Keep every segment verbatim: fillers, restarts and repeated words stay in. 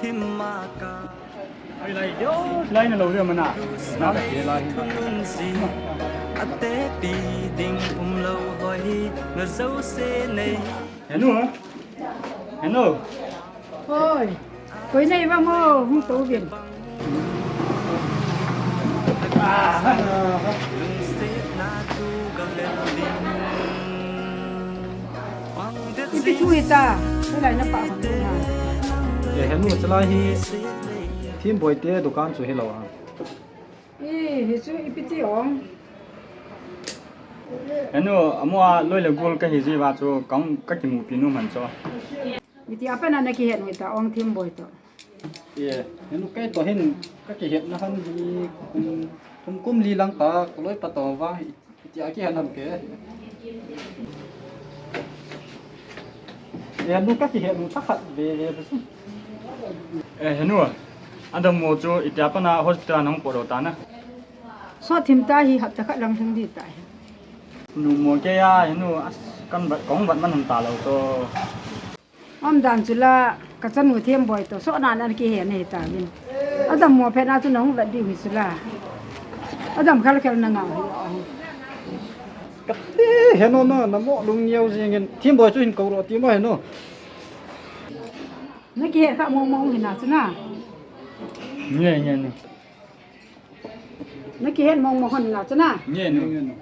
Thim maka. Ai lai, yo, lai na lo dia mana. Na ka ke lai. Thunun si. Ate pi ding um lo hoi, nga zo se nei. Henu, ha? Henu. Hoi. Koi nei ba mo, hung to bin. Lungset na thu ka lel ding. Ipi thu hita, hilai na pa hon na. Ye, henu, chalai hi Thimboi te dukan chu hilou a. E, hi chu ipi ti ong. Henu, amua loi le gol kahi jiuva chu kong kakimupi nom han chu. Iti a pat na nakihet u hita ong Thimboi to. Ye, henu kei to hin kakihetna han hi kum, kum, kum li lang ta, ka loipa to va. Itia kihet ham ke. Henu kakihet u thakhat veve. Eh, henu. Adammo chu itia pat na hospital a nahung pot lou ta na. Sot thim ta hi hapta khat lang lhung di ta hi. Numo kei a, henu, as, kan vat, kong vat man hung ta lou to. Umdan chu la, ka chanu Thimboi to, sot na na kihe nei ta vin. Adammo phat na chu nahung vet diu hi chu la. Adam khel khel na ngah hi. Kati, henu na, namo lung neo jingin, Thimboi chu hin kou ro ti mo henu. Nakihe kha mong mong hina chu na. Nge, nge, nge. Nakihet mong mong hon na chu na. Nge, nge, nge.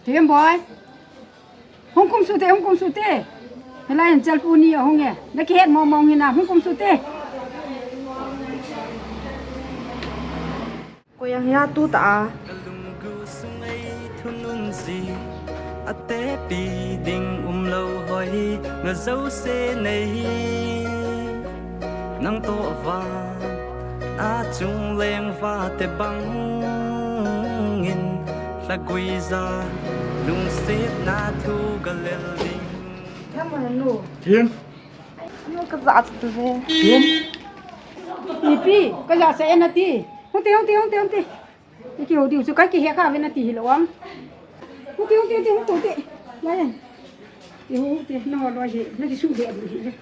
Thimboi. Hung kum sute, hung kum sute. Hilai hin chalpu ni ahung e. Nakihet mong mong hina, hung kum sute. Koi ang hia tu ta a. Kalunggu sungai thunun ji. Ate pi ding um lo hoi, nga zo se nei. Nang to va, a chung leng va te bang in, lhagui ja, lungset na thu ka lel ding. Thim. Nu ka ja chu tu ve. Thim. Ipi, ka ja sa e nati. Hung te, hung te, hung te, hung te. Ikiho diu chu kakihe kha ve nati hilou am. Hung te, hung te, hung te, hung te. Lai. Iho te, naho loi hi, nati su ve abu hi.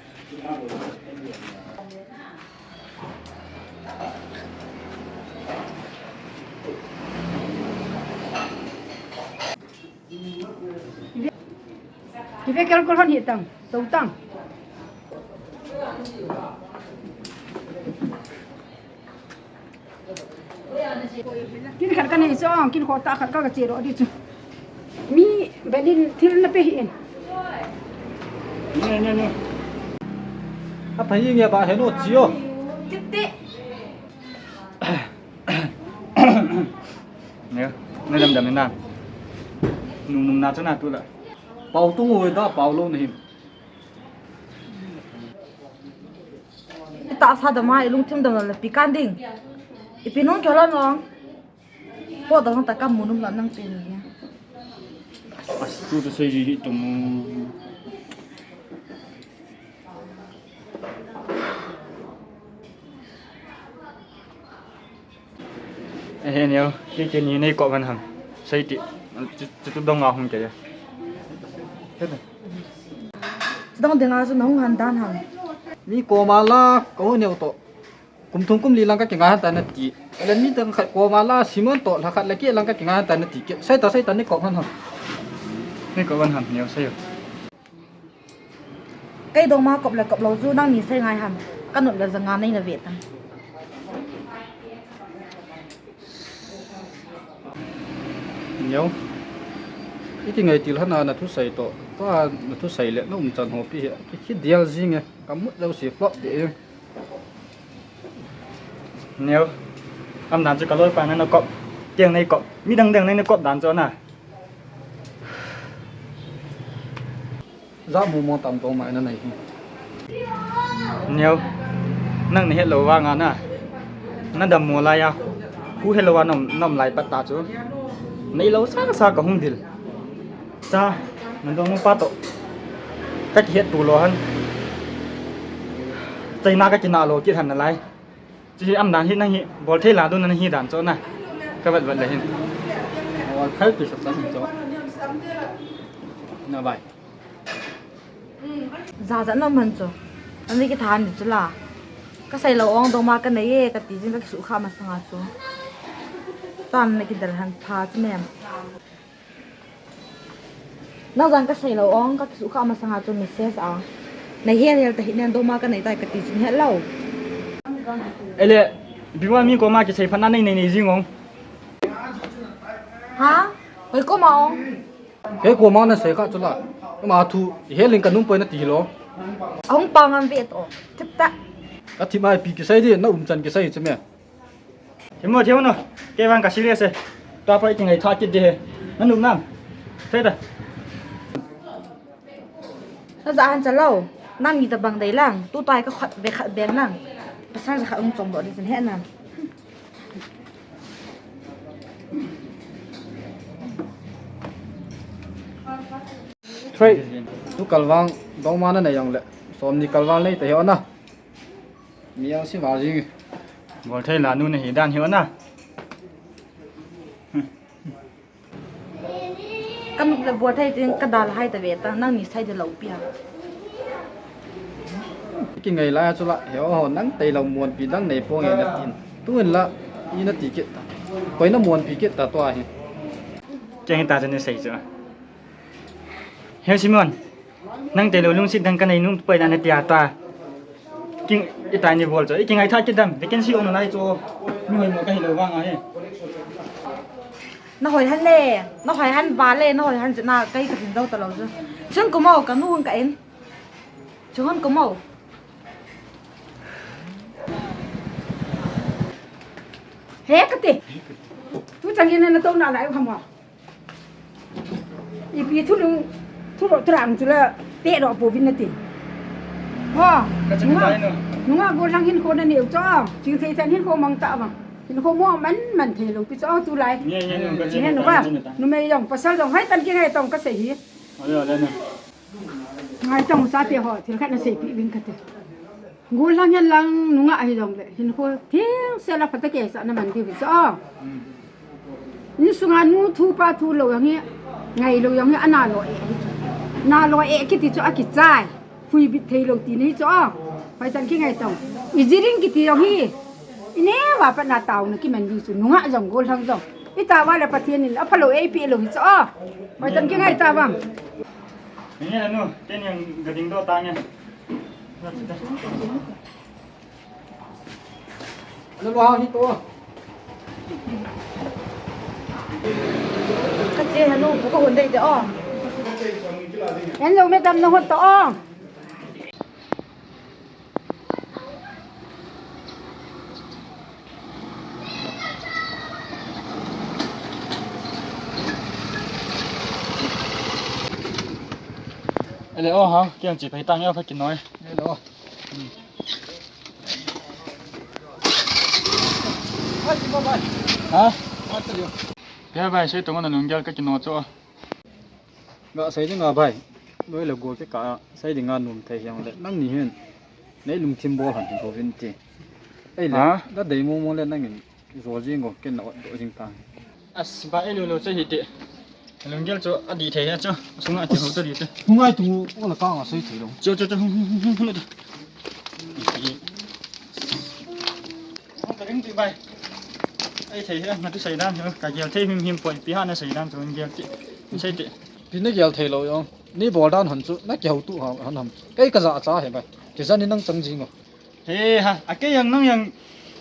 Kive kel kol hon hi tang, to tang. Kin khat ka nei chu, kin kho ta khat ka, ka che ro di chu. Mi benin thil na pe hi in. Ne, ne, ne. A pha hi nge ba henu chi o. Tip te. Ne, ne dam dam na. Nung nung na chu na tu la. Pau tu ngoi da pau lou na him. Ita sa da ma, i lungthim dam le pi kan ding. Ipi nung kyo la nong. Po da ta kam munum la nang te ni. As tu ta sei ji hi tum. Ehe, neo, kei kei ni nei kop van ham. Sei ti, chu, chu tu dong a hung kei a. Dong ding a chu nahung han dan ham. Mi koma la, ko neo to. Kum thum kum li lang ka kingai han ta nati. Alen mi tang khat koma la, Simon to, la khat la ki lang ka kingai han ta nati. Sei ta, sei ta nei kop van ham. Nei kop van ham, neo sei o. Kei dong ma kop le kop lou chu nang ni sei ngai ham. Ka nop le ja nga nei na ve tan. Neo. Iti ngai til hana na thu sei to. Ka na thu sei le na um chan ho pi hi. Ki, ki dial jing e. Ka mut lou si flop de. Neo. Am dan chu ka loi pa na na kop. Tiang nei kop. Mi dang dang nei na kop dan chu na. Za mu mo tam tong mai na nei hi. Neo, nang na het lou vang a na. Na dam mo lai a. Hu het lou a nom, nom lai pat ta chu. Nei lou sa sa ka hung dil. Cha, na dong mo pa to. Ka kihet tu lou han. Chai na ka kina lou kit han na lai. Chi am dan hi nang hi, bol thei la du na hi dan chu na. Ka vat vat le hin. Bol thei pi sa sa hin chu. Na bai. Jajat na man chu. Ami kithan ni chu la. Ka sei lou ong doma ka nei e, ka ti jing ka kisu kha masanga chu. Tan na kidal han pha chu nem. Nang jang ka sei lou ong, ka kisu kha masanga chu message a. Na hel hel ta hi nen doma ka nei tai ka ti jing he lou. Ele, biwa mi koma kisei phat na nei nei nei jing ong. Ha? Hoi koma ong? Kei koma na sei kha chu la. Ama thu, i hel in ka num poi na ti lo. Ahung pa ngam ve to. Thip ta. Ka thip mai pi kisei di, na um chan kisei chu me. Thimo, thimo no. Kei vang ka serious e. Tua pa i ti ngai tha kit di he. Na num nam. Thei ta. Na ja han cha lou. Nang ni ta bang dei lang. Tu tai ka khat be khat be lang. Pasal ja khat um chong do di chan he nam. Threi, tu kalvang dongma na nei jong le, som ni kalvang nei te hi ona. Mi ang si ma jing. Bol thei la nu na hi dan hi ona. Ka nup le bol thei tin ka dal hai ta ve ta, nang ni sai de lo pi ha. Ki ngai la chu la, he o ho nang tei lo muan pi dang nei po nge na tin. Tu in la, i na ti kit ta. Koi na muan pi kit ta tua hi. Keng ta chu ni sei chu. He Simon, nang tei lo lungsit dang ka nei nung poi dan na tia ta. King i tai ni bol chu. I king ai tha kit dam. Vacancy on nai chu. Mi hoi mo ka hi lo vang a he. Na hoi han le, na hoi han ba le, na hoi han na kai ka tin dau ta lo chu. Chung ko mo ka nu ka in. Chung ko mo. He ka ti. Tu chang in na to na lai ha mo. Ipi thu lung, thu ro trang chu la, te ro po vin na ti. Ho, ka chin nunga, tai no. Nunga go lang hin kho na neu cho, ching thei chan hin kho mang ta ma. Hin kho mo man man thei lo pi cho tu lai. Nge, nge, nge, ka chin. Nge, tai, nunga, ka chin tai. Nu me jong, pasal jong, hai tan ki ngai tong ka sei hi. Ale, ale na. Ngai tong sa te ho, thil khat na sei pi vin ka te. Gollhang hen lang nungah hi jong le, hinkho theng sel a phatah kei sa na man diu hi chu. Insunga nu thu pa thu lo jong hi, ngai lo jong hi, ana lo e hi chu. Na lo e kiti chu akichai. Phuibit thei lo ti ni chu. Hoi tan ki ngai tong. I jiring kiti jong hi. I neo a pat na tao na ki man diu chu. Nungah jong gollhang jong. I tao a le Pathen in a pha lo e pi lo hi chu. Hoi tan ki ngai ta vang. Nge la nu, kei ni ga ding do ta nge. Anu lo hao hi to. Ka che hanu bu ka hun dei de o. En lo me dam na hot to o. Ele o ha, kiang chi pai tang ya pha kinoi. Ele o. Ha? Pia bai, sei tong na lunggel ka kino cho. Ga sei dinga bai. Loi le gol ke ka sei dinga num thei hiang le. Nang ni hin. Nei lungthim bol han ko vin ti. Ei le. Ha? Da dei mo mo le nang in. Zo jing o, ken na ot do jing ta. As ba e lo lo che hi te. Lunggel chu a di thei ha chu. Sunga ti ho to di te. Hung ai tu o la ka nga sei thei lo. Chu chu chu hung hung hung hung. Hung ka ring ti bai. Ai thei ha, na tu sei dan ha. Ka gel thei him him poi pi ha na sei dan chu lunggel ti. Sei ti. Pi na gel thei lo jong. Ni bol dan han chu na ki ho tu ha han ham. Kei ka ja cha he bai. Ti jan ni nang chang jing o. He ha, a kei jang nang jang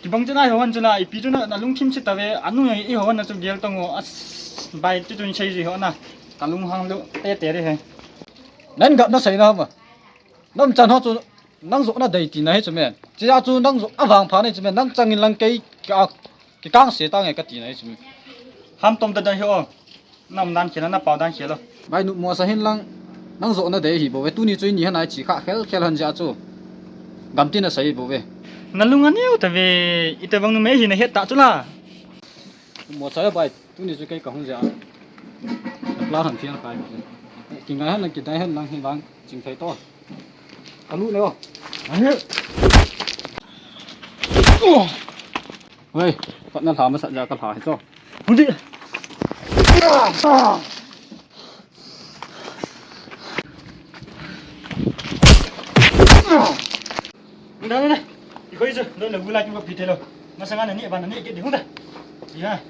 kibang chu nai ho han chu la, ipi chu na, na lungthim se ta ve, anu jang i ho han na chu gel tong o, as, bai chu chun sei ji ho na, ka lunghang lu, te te re he. Nang ga na sei na ma. Nam chan ho chu, nang jo na dei ti na he chu men. Chi a chu nang jo a vang pha na chu men, nang chang in lang kei, ka, ki kang se ta nge ka ti na he chu men. Ham tom ta dai ho. Na um dan khel, na pau dan khel o. Bai nu mo sa hin lang, nang jo na dei hi bo ve, tuni chu i ni han ai chi kha khel khel han ja chu. Gam tin a sai bo ve. Na lung a neo ta ve, i ta vang nu me hi na het ta chu la. Mo sa bai, tuni chu kei ka hung ja. Plan han phial kai. Ki ngai han lang, ki dai han lang hi vang ching thei to. Ka lut le o. Hei, patna lha masa ja ka lha hi chu. Hudi. Hudi. Dai, dai, dai. Ikhoi chu, loi le gulai kin va pi thei lou. Masanga nani ba nani ke ding hung da. Ya.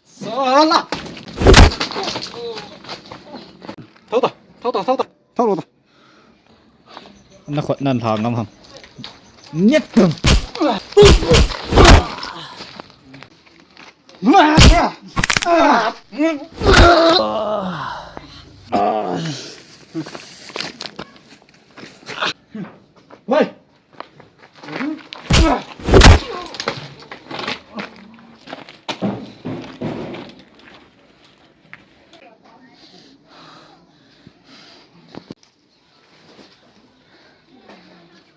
Sala. Thau ta, thau ta, thau ta. Thau lou ta. Na khut nan lha ngam ham. Nyet tum. Wei.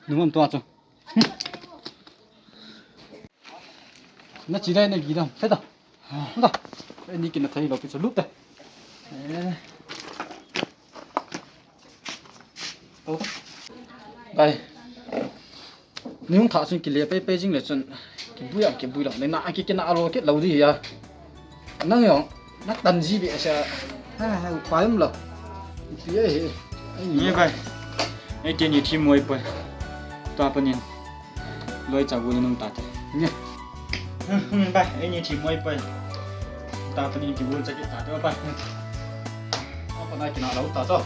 Nungam tua chu. Na chi dai na gi dam. Thei ta. Nda. Ani kin na thei lou pi chu lut ta. Eh. Bai. Ni hung tha chun kile pei pei jing le chun. Kibui ang kibui lang. Na ki kina alo ki lou di ya. Nang jong, na tan ji ve sa. Ha, ha, upai um lo. Ipi ahi. Ni bai. Eiti ni thi moi poi. Tua panin. Loi cha gu ni nung ta te. Ni. Bai, eini thi moi poi. Tua panin ki gu cha ki ta te bai. Apa na kina lo ta to.